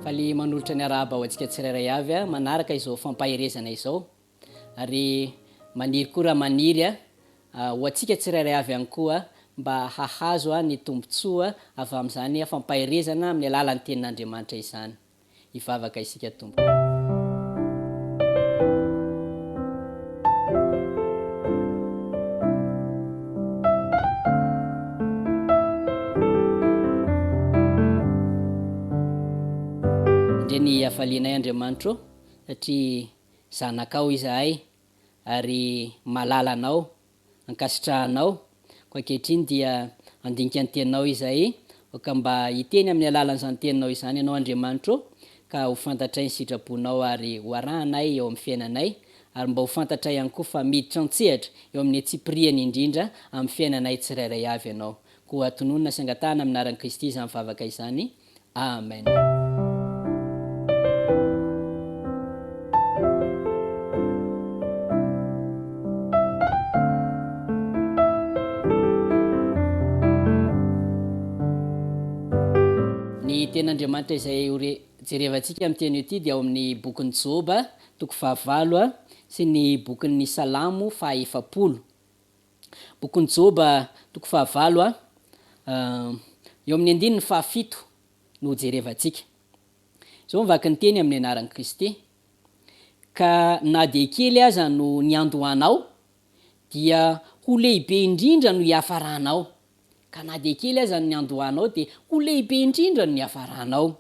Faly manolotra ny arahaba ho antsika tsirairay avy manaraka izao fampaherezana izao ary maniry koa raha maniry ho antsika tsirairay avy ihany koa mba hahazo ny tombontsoa avy amin'izany fampaherezana amin'ny alalan'ny tenin'Andriamanitra izany. Hivavaka isika Tompoko. Indre ny hafalianay Andriamanitro ô, satria zanakao izahay ary malala Anao ankasitrahanao, koa ankehitriny dia handinika ny Teninao izahay, aoka mba hiteny amin'ny alalan'izany Teninao izany Ianao Andriamanitro ô, ka ho fantatray ny sitraponao ary ho arahanay eo amin'ny fiainanay, ary mba ho fantatray ihany koa fa miditra an-tsehatra eo amin'ny antsipiriany indrindra amin'ny fiainanay tsirairay avy Ianao. Koa tononina sy angatahana amin'ny anaran'i Kristy izany vavaka izany. Amen. Ny tenin'Andriamanitra izay ho re jerevantsika amin'ity anio ity dia ao amin'ny bokin'i Joba, toko fahavalo, sy ny bokin'ny Salamo fahaefapolo. Bokin'i Joba, toko fahavalo a, eo amin'ny andininy fahafito no hojerevantsika. Izao ny vaky ny teny amin'ny anaran'i Kristy, Ka na dia kely aza no niandohanao, dia ho lehibe indrindra no hiafaranao. Ka na dia kely aza no niandohanao, dia ho lehibe indrindra no hiafaranao.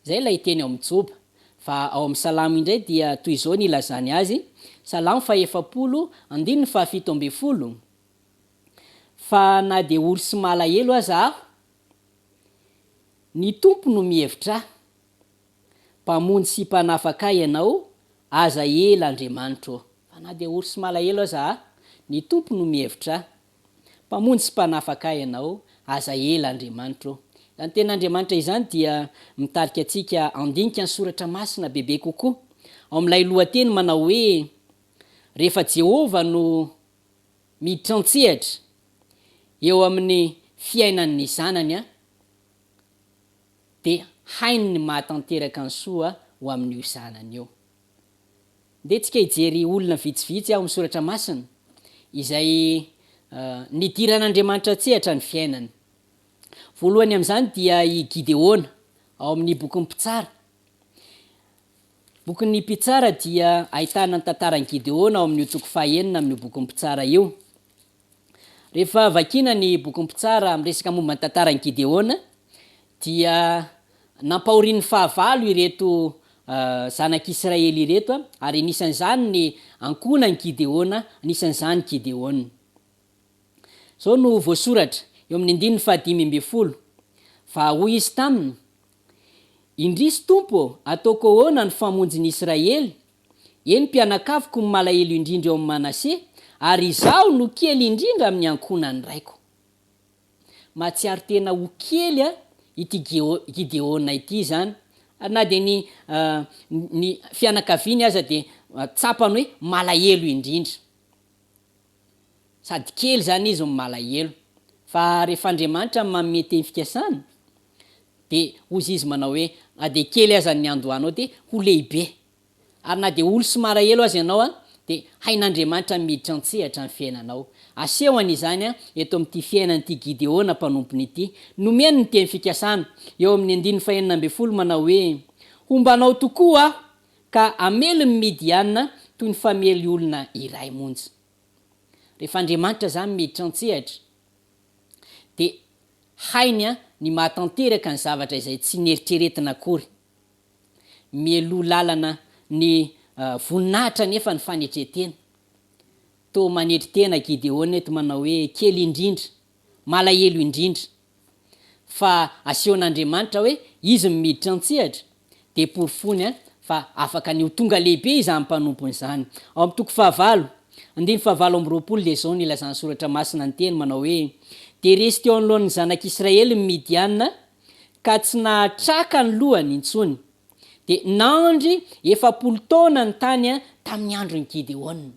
Izay ilay teny ao amin'ny Joba. Fa ao amin'ny Salamo indray dia toy izao ny ilazany azy, Salamo fahefapolo, andininy fahafito ambin'ny folo, Fa na dia ory sy malahelo aza aho, ny Tompo no mihevitra ahy. Mpamonjy sy Mpanafaka ahy Ianao, aza ela Andriamanitro ô. Fa na dia ory sy malahelo aza aho, ny Tompo no mihevitra ahy. Mpamonjy sy Mpanafaka ahy Ianao, aza ela Andriamanitro ô. Izany tenin'Andriamanitra izany dia mitarika antsika handinika ny Soratra Masina bebe kokoa, ao amin'ilay lohateny manao hoe Rehefa Jehovah no miditra an-tsehatra eo amin'ny fiainan'ny zanany, dia hainy ny mahatanteraka ny soa ho amin'io zanany io. Ndeha tsika hijery olona vitsivitsy ao amin'ny Soratra Masina izay nidiran'Andriamanitra an-tsehatra ny fiainany. Voalohany amin'izany dia i Gideona, ao amin'ny bokin'ny Mpitsara. Bokin'ny Mpitsara dia ahitana ny tantaran'i Gideona ao amin'io toko fahaenina amin'io bokin'ny Mpitsara io. Rehefa vakiana ny bokin'ny Mpitsara miresaka momba ny tantaran'i Gideona dia nampahorian'ny fahavalo ireto zanak'Israely ireto ary anisan'izany ny ankohonan'i Gideona, anisan'izany Gideona. Izao no voasoratra eo amin'ny andininy fahadimy ambin'ny folo, Fa hoy izy taminy, Indrisy Tompo ô, ataoko ahoana ny famonjy ny Israely? Eny, mpianakaviko no malahelo indrindra eo amin'i Manase, ary izaho no kely indrindra amin'ny ankohonan'ny raiko. Mahatsiaro tena ho kely ity Gideona ity izany, ary na dia ny ny fianakaviany aza dia tsapany hoe malahelo indrindra. Sady kely izany izy no malahelo. Fa rehefa Andriamanitra no manome teny fikasana, dia hozy izy manao hoe, na dia kely aza ny niandohanao dia ho lehibe. Ary na dia ory sy malahelo aza ianao dia hain'Andriamanitra ny miditra an-tsehatra ny fiainanao. Asehony izany eto amin'ity fiainan'ity Gideona mpanompony ity. Nomeny ny teny fikasana, eo amin'ny andininy fahenina ambin'ny folo manao hoe, Homba anao tokoa aho, ka hamely ny Midiana toy ny famely olona iray monja. Rehefa Andriamanitra izany miditra an-tsehatra dia hainy ny mahatanteraka ny zavatra izay tsy neritreretina akory. Mialoha lalana ny voninahitra anefa ny fanetren-tena. Toa manetry tena Gideona eto manao hoe kely indrindra, malahelo indrindra. Fa asehon'Andriamanitra hoe izy no miditra an-tsehatra, dia porofoiny fa afaka ny ho tonga lehibe izany mpanompony izany. Ao amin'ny toko fahavalo, andininy fahavalo amby roapolo dia izao no ilazan'ny Soratra Masina ny teny manao hoe, Dia resy teo anoloan'ny zanak'Israely ny Midiana, ka tsy nahatraka ny lohany intsony. Dia nandry 40 taona ny tany tamin'ny andron'i Gideona.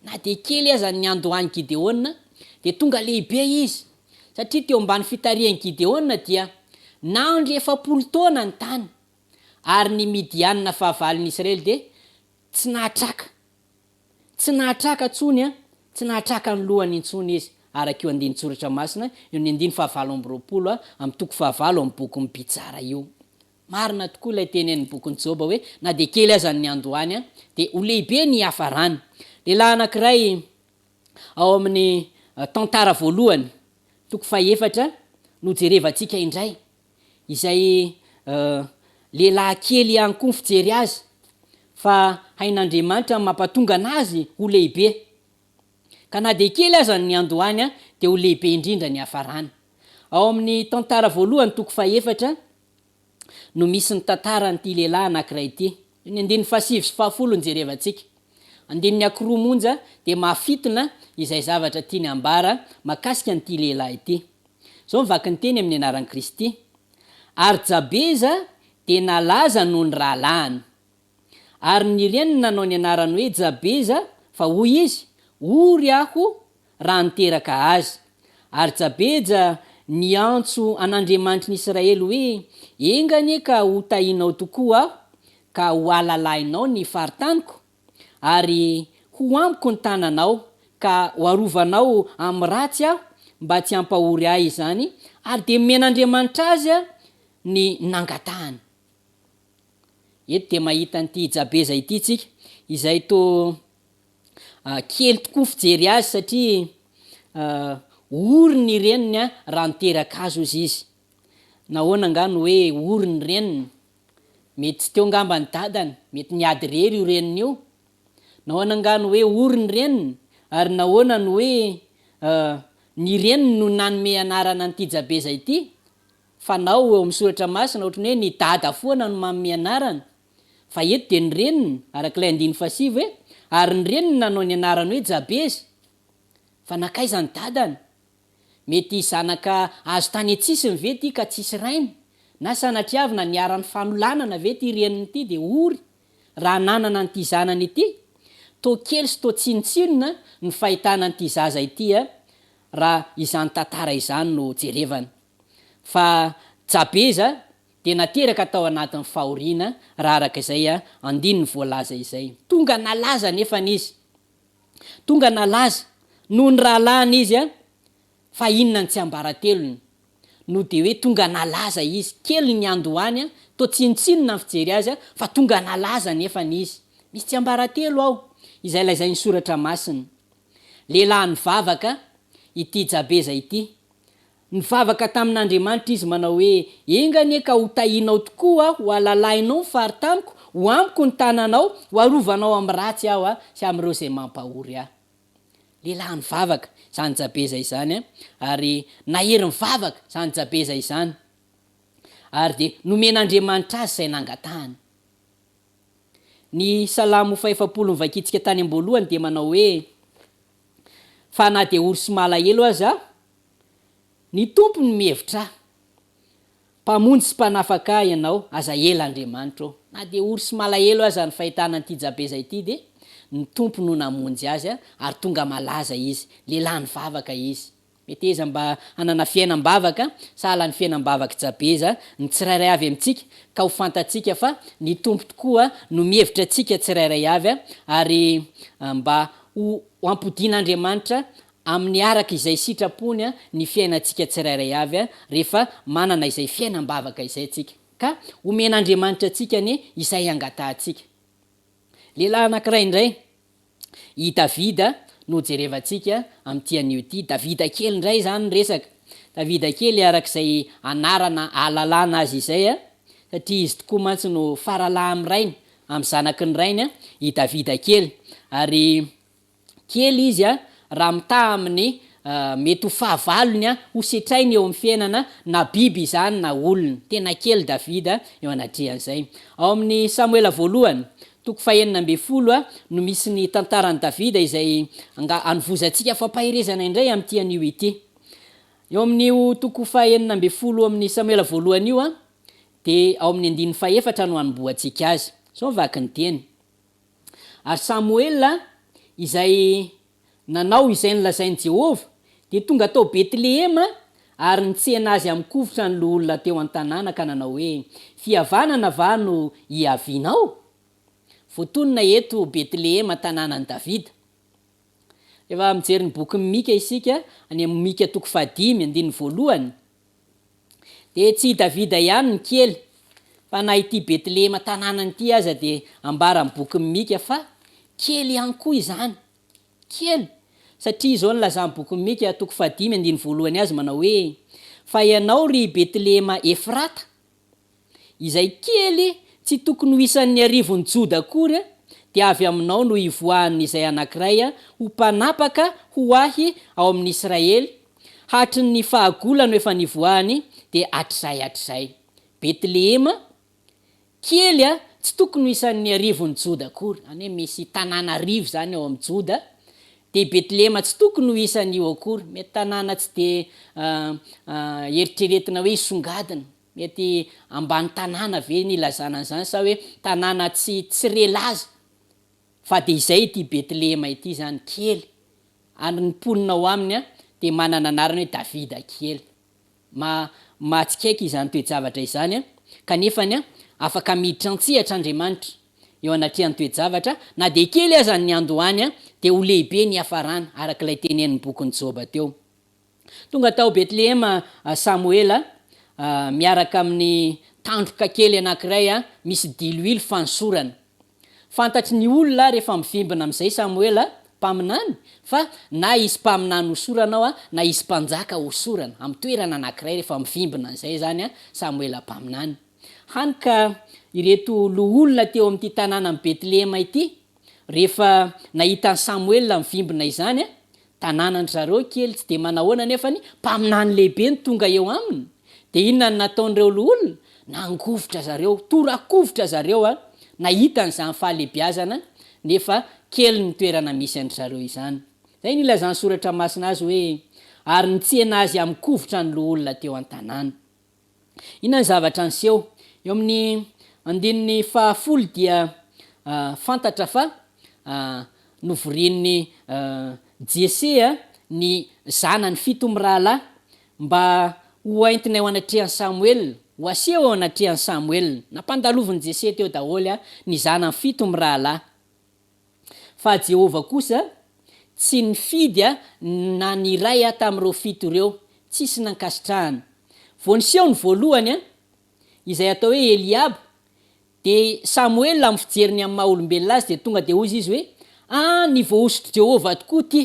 Na dia kely aza ny niandohan'i Gideona, dia tonga lehibe izy, satria teo ambany fitarihan'i Gideona dia nandry 40 taona ny tany. Ary ny Midianina fahavalon'ny Israely dia tsy nahatraka. Tsy nahatraka intsony an, tsy nahatraka ny lohany intsony izy, araka io andinin-tsoratra masina eo amin'ny andininy fahavalo amby 20 amin'ny toko fahavalo amin'ny bokin'ny Mpitsara io. Marina tokoa ilay tenenin'ny bokin'i Joba hoe na dia kely aza ny niandohany dia ho lehibe ny hiafarany. Lehilahy anankiray ao amin'ny Tantara voalohany, toko fahefatra, no jerevantsika indray. Izay lehilahy kely ihany koa ny fijery azy fa hain'Andriamanitra ny mampatonga anazy ho lehibe. Ka na dia kely aza ny niandohany dia ho lehibe indrindra ny hiafarany. Ao amin'ny Tantara voalohany toko fahefatra no misy ny tantaran'ity lehilahy anankiray ity. Ny andininy fahasivy sy fahafolo no jerevantsika. Andininy ankiroa monja dia mahafintina izay zavatra tiany hambara mahakasika an'ity lehilahy ity. Izao ny vaky ny teny amin'ny anaran'i Kristy, Ary Jabeza dia nalaza noho ny rahalahiny. Ary ny reniny nanao ny anarany hoe Jabeza, fa hoy izy, Ory aho raha niteraka azy. Ary Jabeja niantso an'Andriamanitry ny Israely hoe, Enga anie ka ho tahinao tokoa aho, ka ho alalahinao ny faritaniko, ary ho amiko ny tananao, ka ho arovanao amin'ny ratsy aho, mba tsy hampahory ahy izany, ary dia nomen'Andriamanitra azy ny nangatahany. Eto dia mahita an'ity Jabeza ity isika, izay toa kely tokoa ny fijery azy satria ory ny reniny raha niteraka azy hozy izy. Nahoana angaha no hoe ory ny reniny? Mety tsy teo angamba ny dadany, mety niady irery io reniny io. Nahoana angaha no hoe ory ny reniny? Ary nahoana no hoe ny reniny no nanome anarana an'ity Jabeza ity? Fanao eo amin'ny soratra masina ohatran'ny hoe ny dada foana no manome anarana. Fa eto dia ny reniny, araka ilay andininy fahasivy hoe, ary ny reniny nanao ny anarany hoe Jabeza. Fa nankaiza ny dadany? Mety zanaka azo tany an-tsisiny ve ity ka tsisy rainy? Na sanatriavina niharan'ny fanolanana ve ity reniny ity dia ory raha nanana an'ity zanany ity? Toa kely sy toa tsinontsinona ny fahitana an'ity zaza ity raha izany tantara izany no jerevana. Fa Jabeza dia nateraka tao anatin'ny fahoriana raha araka izay andininy voalaza izay. Tonga nalaza anefany izy. Tonga nalaza noho ny rahalahiny izy fa inona ny tsiambaratelony no dia hoe tonga nalaza izy. Kely ny niandohany, toa tsinontsinona ny fijery azy fa tonga nalaza anefany izy. Misy tsiambaratelo ao izay lazain'ny soratra masina. Lehilahy nivavaka ity Jabeza ity Nivavaka tamin'Andriamanitra izy manao hoe, Enga anie ka ho tahianao tokoa aho, ho alalahinao ny faritaniko, ho amiko ny tananao, ho arovanao amin'ny ratsy aho sy amin'ireo izay mampahory ahy. Lehilahy nivavaka izany Jabeza izany, ary nahery nivavaka izany Jabeza izany, ary dia nomen'Andriamanitra azy izay nangatahany. Ny Salamo fahefapolo novakintsika tany am-boalohany dia manao hoe, Fa na dia ory sy malahelo aza aho, Ny Tompo no mihevitra ahy. Mpamonjy sy Mpanafaka ahy Ianao, aza ela Andriamanitra ô. Na dia ory sy malahelo aza ny fahitana an'ity Jabeza ity dia ny Tompo no namonjy azy ary tonga malaza izy. Lehilahy nivavaka izy. Meteza mba hanana fiainam-bavaka sahala ny fiainam-bavak'i Jabeza ny tsirairay avy amintsika ka ho fantatsika fa ny Tompo tokoa no mihevitra antsika tsirairay avy ary mba ho ampodian'Andriamanitra Amin'ny araka izay sitrapony ny fiainantsika tsirairay avy rehefa manana izay fiainam-bavaka izay tsika. Ka omen'Andriamanitra antsika anie izay angatahantsika. Lehilahy anankiray indray, i Davida no jerevantsika amin'ity anio ity. Davida kely indray izany ny resaka. Davida kely araka izay anarana ahalalana azy izay, satria izy tokoa mantsy no faralahy amin'ny rainy, amin'ny zanaky ny rainy, i Davida kely. Ary Kely izy raha mitaha amin'ny mety ho fahavalony ho setrainy eo amin'ny fiainana, na biby izany na olona. Tena kely Davida eo anatrehan'izay. Ao amin'ny Samoela voalohany, toko fahenina ambinifolo, no misy ny tantaran'i Davida izay angaha anovozantsika fampaherezana indray amin'ity anio ity. Eo amin'io toko fahenina ambinifolo amin'ny Samoela voalohany io dia ao amin'ny andininy fahefatra no anombohantsika azy. Izao ny vaky ny teny. Ary Samoela, izay nanao izay nolazain'i Jehovah, dia tonga tao Betlehema. Ary nitsena azy amin-kovitra ny loholona teo an-tanàna ka nanao hoe, Fihavanana va no ihavianao? Voatonona eto Betlehema tanànan'i Davida. Rehefa mijery ny bokin'i Mika isika, any amin'ny Mika toko fahadimy, andininy voalohany, dia tsy i Davida ihany no kely, fa na ity Betlehema tanànany ity aza dia ambaran'ny bokin'i Mika fa kely ihany koa izany. Kely! Satria izao no lazan'ny bokin'i Mika toko fahadimy andininy voalohany azy manao hoe, Fa ianao ry Betlehema Efrata, izay kely tsy tokony ho isan'ny arivon'i Joda akory, dia avy aminao no hivoahan'ny izay anankiray ho mpanapaka ho ahy ao amin'i Israely, hatry ny fahagola no efa nivoahany, dia hatrizay hatrizay. Betlehema, kely tsy tokony ho isan'ny arivon'i Joda akory, izany hoe misy tanàna arivo izany ao amin'i Joda, dia Betlehema tsy tokony ho isan'io akory, mety tanàna tsy dia eritreretina hoe hisongadina. Mety ambany tanàna ve ny ilazana an'izany sa hoe tanàna tsy tsy re laza? Fa dia izay ity Betlehema ity izany, kely. Ary ny mponina ao aminy dia manana anarana hoe Davida kely. Ma, mahatsikaiky izany toe-javatra izany, kanefany afaka miditra an-tsehatra Andriamanitra eo anatrehan'ny toe-javatra, na dia kely aza ny niandohany, dia ho lehibe ny hiafarany, araka ilay tenenin'ny bokin'i Joba teo. Tonga tao Betlehema Samoela miaraka amin'ny tandroka kely anankiray misy diloilo fanosorana. Fantatry ny olona rehefa mivimbina amin'izay Samoela mpaminany fa na hisy mpaminany hosorana ao na hisy mpanjaka hosorana amin'ny toerana anankiray rehefa mivimbina an'izay izany Samoela mpaminany. Hany ka ireto loholona teo amin'ity tanànan'i Betlehema ity rehefa nahita an'i Samoela mivimbina izany Tanànan-dry zareo kely tsy dia manahoana anefa ny mpaminany lehibe no tonga eo aminy. Dia inona no nataon'ireo loholona? Nangovitra zareo, tora-kovitra zareo nahita an'izany fahalehibiazana nefa kely ny toerana misy an-dry zareo izany. Izay no ilazan'ny Soratra Masina azy hoe, Ary nitsena azy amin-kovitra ny loholona teo an-tanàna. Inona ny zavatra niseho? Eo amin'ny andininy fahafolo dia fantatra fa novorian'i Jese ny zanany fito mirahalahy mba ho entina eo anatrehan'i Samoela, ho aseho eo anatrehan'i Samoela. Nampandalovin'i Jese teo daholo ny zanany fito mirahalahy. Fa Jehovah kosa tsy nifidy na ny iray tamin'ireo fito ireo, tsisy nankasitrahany. Vao niseho ny voalohany, izay atao hoe Eliaba, dia Samoela amin'ny fijeriny amin'ny maha olombelona azy dia tonga dia hozy izy hoe, Ah, ny voahosotr'i Jehovah tokoa ity!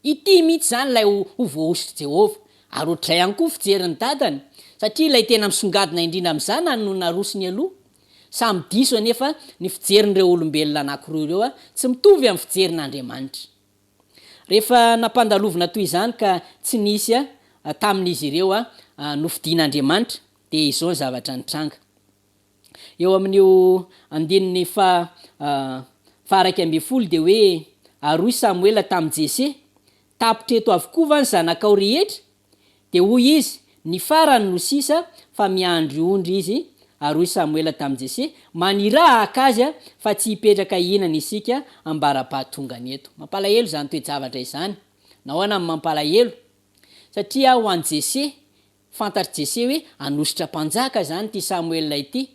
Ity mihitsy izany ilay ho voahosotr'i Jehovah. Ary ohatr'izay ihany koa ny fijerin'ny dadany, satria ilay tena misongadina indrindra amin'ny zanany no narosony aloha. Samy diso anefa ny fijerin'ireo olombelona anankiroa ireo, tsy mitovy amin'ny fijerin'Andriamanitra. Rehefa nampandalovina toy izany ka tsy nisy tamin'izy ireo nofidin'Andriamanitra, dia izao ny zavatra nitranga. Eo amin'io andininy faha faha-11 dia hoe, Ary hoy Samoela tamin'i Jese, Tapitra eto avokoa va ny zanakao rehetra? Dia hoy izy, Ny farany no sisa, fa miandry ondry izy. Ary hoy Samoela tamin'i Jese, Maniraha haka azy, fa tsy hipetraka hihinana isika ambara-pahatongany eto. Mampalahelo izany toe-javatra izany. Nahoana no mampalahelo? Satria ho an'i Jese, Fantatr'i Jese hoe hanositra mpanjaka izany ity Samoela ity.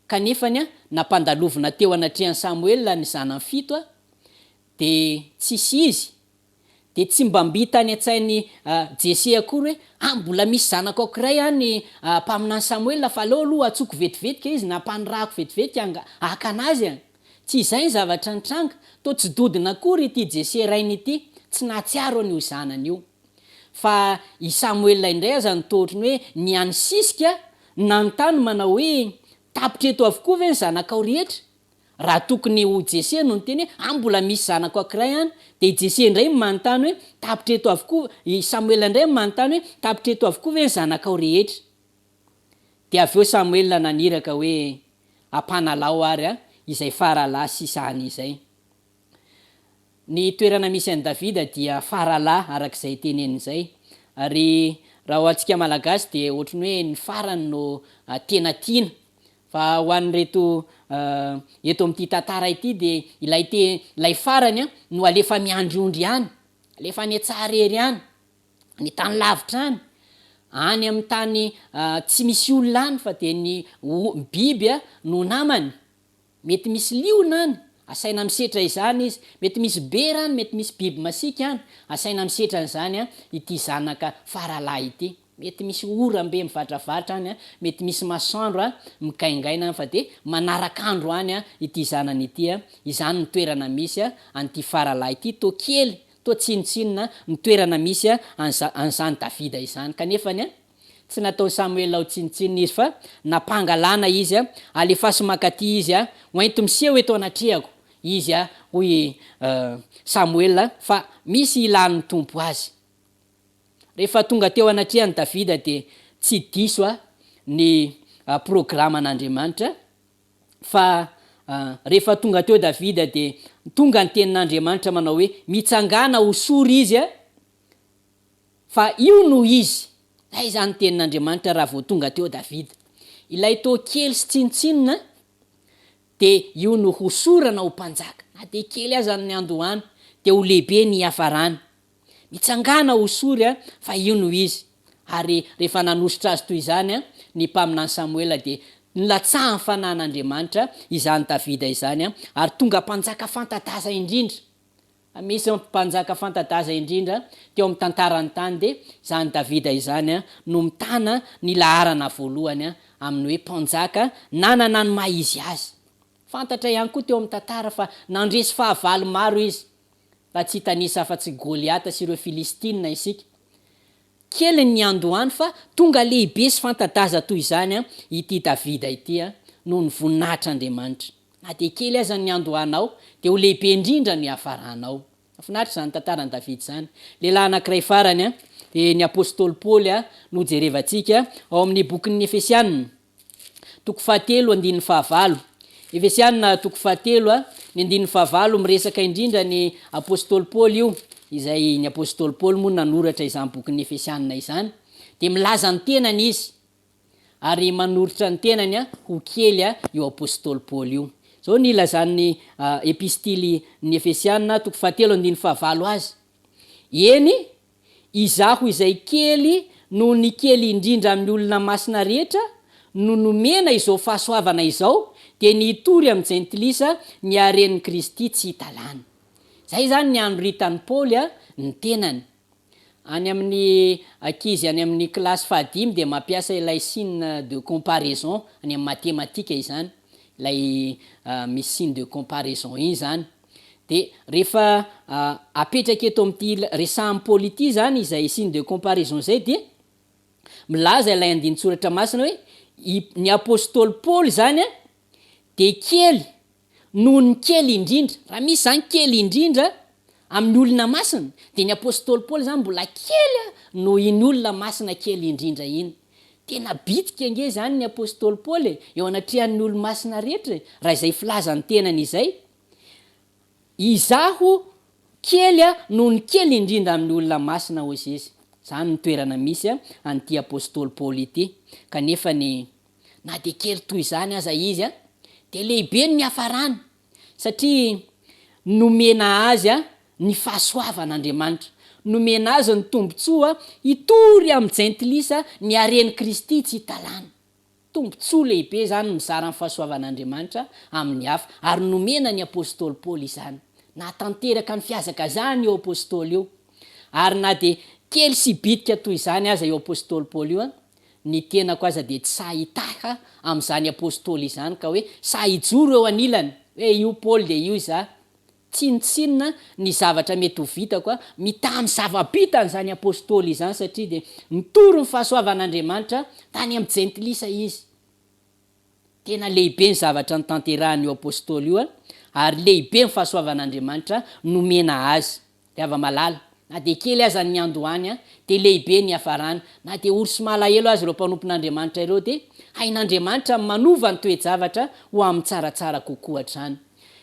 Kanefany nampandalovina teo anatrehan'i Samoela ny zanany fito, dia tsisy izy. Dia tsy mba mby tany an-tsain'i Jese akory hoe, Ah, mbola misy zanako ankiray any mpaminany Samoela fa aleo aloha antsoiko vetivetika izy na ampanirahako vetivetika haka an'azy. Tsy izay ny zavatra nitranga. Toa tsy dodona akory ity Jese rainy ity, tsy nahatsiaro an'io zanany io. Fa i Samoela indray aza no toa ohatry ny hoe nihanisisika nanontany manao hoe, Tapitra eto avokoa ve ny zanakao rehetra? Raha tokony ho Jese no niteny hoe, Ah, mbola misy zanako ankiray any, dia i Jese indray no manontany hoe, Tapitra eto avokoa, i Samoela indray no manontany hoe, Tapitra eto avokoa ve ny zanakao rehetra? Dia avy eo Samoela naniraka hoe, Ampanalao ary izay faralahy sisa any izay. Ny toerana misy an'i Davida dia faralahy araka izay teneniny izay. Ary raha ho antsika Malagasy dia ohatry ny hoe ny farany no tena tiana. Fa ho an'ireto eto amin'ity tantara ity dia ilay te ilay farany no alefa miandry ondry any, alefa any an-tsaha irery any. Ny tany lavitra any, any amin'ny tany tsy misy olona any fa dia ny biby no namany. Mety misy liona any, asaina misetra izany izy. Mety misy bera any, mety misy biby masiaka any, asaina misetra an'izany ity zanaka faralahy ity. Mety misy oram-be mivatravatra any, mety misy masoandro migaingaina any fa dia manarak'andro any ity zanany ity. Izany no toerana misy an'ity faralahy ity, toa kely, toa tsinontsinona ny toerana misy an'izany Davida izany. Kanefa ny tsy nataon'i Samoela ho tsinontsinona izy fa nampangalana izy, Alefaso mankaty izy, hoento miseho eto anatrehako izy, hoy Samoela, fa misy ilàn'ny Tompo azy. Rehefa tonga teo anatrehan'i Davida dia tsy diso ny programan'Andriamanitra fa rehefa tonga teo Davida dia tonga ny tenin'Andriamanitra manao hoe mitsangàna hosory izy fa io no izy. Zay izany ny tenin'Andriamanitra raha vao tonga teo Davida. Ilay toa kely sy tsinontsinona dia io no hosorana ho mpanjaka. Na dia kely aza ny niandohany dia ho lehibe ny hiafarany. Mitsangàna hosory a, fa io no izy. Ary rehefa nanosotra azy toy izany ny mpaminany Samoela dia nilatsahan'ny fanahin'Andriamanitra izany Davida izany ary tonga mpanjaka fanta-daza indrindra. Misy mpanjaka fanta-daza indrindra teo amin'ny tantaran'ny tany dia izany Davida izany no mitana ny laharana voalohany amin'ny hoe mpanjaka nanana ny maha izy azy. Fantatra ihany koa teo amin'ny tantara fa nandresy fahavalo maro izy. Raha tsy hitanisa afa-tsy Goliata sy ireo Filistina isika. Kely ny niandohany fa tonga lehibe sy fanta-daza toy izany ity Davida ity noho ny voninahitr'Andriamanitra. Na dia kely aza ny niandohanao dia ho lehibe indrindra no hiafaranao. Mahafinaritra izany tantaran'i Davida izany. Lehilahy anankiray farany dia ny apostoly Paoly no jerevantsika ao amin'ny bokin'ny Efesiana. Toko fahatelo andininy fahavalo. Efesiana toko fahatelo ny andininy fahavalo miresaka indrindra ny apostoly Paoly io, izay ny apostoly Paoly moa nanoratra izany bokin'ny Efesiana izany, dia milaza ny tenany izy ary manoritra ny tenany ho kely io apostoly Paoly io. Izao ny ilazan'ny epistily ny Efesiana toko fahatelo andininy fahavalo azy, Eny, Izaho izay kely noho ny kely indrindra amin'ny olona masina rehetra no nomena izao fahasoavana izao, dia ny hitory amin'ny jentilisa ny haren'i Kristy tsy hita lany. Izay izany ny anoritan'i Paoly ny tenany. Any amin'ny ankizy any amin'ny kilasy fahadimy dia mampiasa ilay signe de comparaison any amin'ny matematika izany, ilay misy signe de comparaison iny izany. Dia rehefa apetraka eto amin'ity resahan'i Paoly ity izany izay signe de comparaison izay dia milaza ilay andinin-tsoratra masina hoe i ny apostoly Paoly izany an dia kely noho ny kely indrindra. Raha misy izany kely indrindra amin'ny olona masina dia ny apostoly Paoly izany mbola kely noho iny olona masina kely indrindra iny. Tena bitika ange izany ny apostoly Paoly e, eo anatrehan'ny olo-masina rehetra e, raha izay filazan'ny tenany izay. Izaho kely noho ny kely indrindra amin'ny olona masina, hoy izy. Izany no toerana misy an'ity apostoly Paoly ity. Kanefa ny, na dia kely toy izany aza izy, dia lehibe ny niafarany, satria nomena azy ny fahasoavan'Andriamanitra. Nomena azy ny tombontsoa hitory amin'ny jentilisa ny haren'i Kristy tsy hita lany. Tombontsoa lehibe izany mizara ny fahasoavan'Andriamanitra amin'ny hafa, ary nomena ny apostoly Paoly izany. Nahatanteraka ny fihazakazahany io apostoly io. Ary na dia kely sy bitika toy izany aza io apostoly Paoly io, ny tenako aza dia tsy sahy hitaha amin'izany apostoly izany ka hoe sahy hijoro eo anilany, hoe io Paoly dia io izaho. Tsinontsinona ny zavatra mety ho vitako a, mitaha amin'ny zava-bitany izany apostoly izany satria dia nitory ny fahasoavan'Andriamanitra tany amin'ny jentilisa izy. Tena lehibe ny zavatra notanterahin'io apostoly io ary lehibe ny fahasoavan'Andriamanitra nomena azy. Ry hava-malala, na dia kely aza ny niandohany dia lehibe ny niafarany. Na dia ory sy malahelo aza ireo mpanompon'Andriamanitra ireo dia hain'Andriamanitra ny manova ny toe-javatra ho amin'ny tsaratsara kokoa hatrany.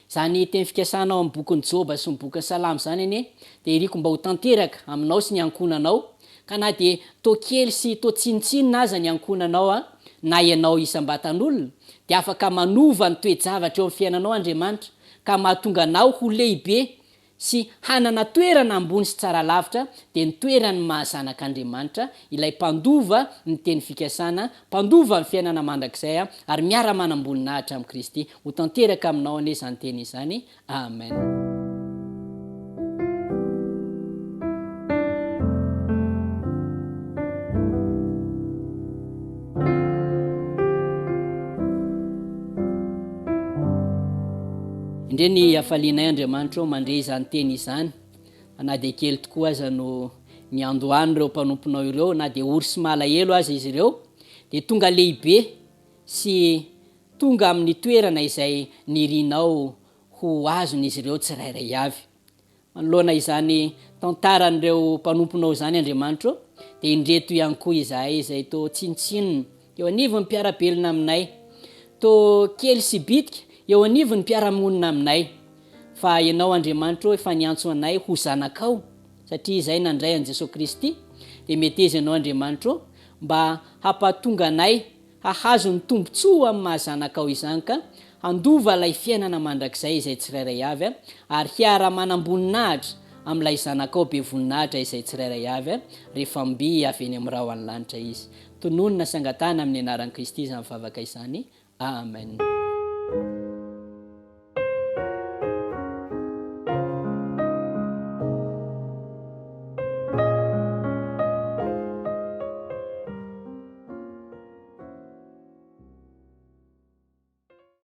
Izany teny fikasana ao amin'ny bokin'i Joba sy ny bokin'ny Salamo izany anie dia iriko mba ho tanteraka aminao sy ny ankohonanao, ka na dia toa kely sy toa tsinontsinona aza ny ankohonanao na ianao isam-batan'olona dia afaka manova ny toe-javatra eo amin'ny fiainanao Andriamanitra ka mahatonga anao ho lehibe. sy hanana toerana ambony sy tsara lavitra, dia ny toeran'ny maha zanak'Andriamanitra, ilay mpandova ny teny fikasana, mpandova ny fiainana mandrakizay, ary miara-manam-boninahitra amin'i Kristy. Ho tanteraka aminao anie izany teny izany. Amen. Indre ny hafalianay Andriamanitra ô mandre izany teny izany fa na dia kely tokoa aza no niandohan'ireo mpanomponao ireo na dia ory sy malahelo aza izy ireo dia tonga lehibe sy tonga amin'ny toerana izay nirinao ho azon'izy ireo tsirairay avy. Manoloana izany tantaran'ireo mpanomponao izany, Andriamanitra ô, dia indreto ihany koa izahay izay toa tsinontsinona eo anivon'ny mpiara-belona aminay, toa kely sy bitika eo anivon'ny mpiara-monina aminay. Fa Ianao, Andriamanitra ô, efa niantso anay ho zanakao, satria izahay nandray an'i Jesoa Kristy, dia meteza Ianao, Andriamanitra ô, mba hampahatonga anay Hahazo ny tombontsoa amin'ny maha zanakao izany ka handova ilay fiainana mandrakizay izay tsirairay avy ary hiara-manam-boninahitra amin'ilay zanakao be voninahitra izay tsirairay avy rehefa mby avy eny amin'ny rahon'ny lanitra izy. Tononina sy angatahana amin'ny anaran'i Kristy izany vavaka izany. Amen.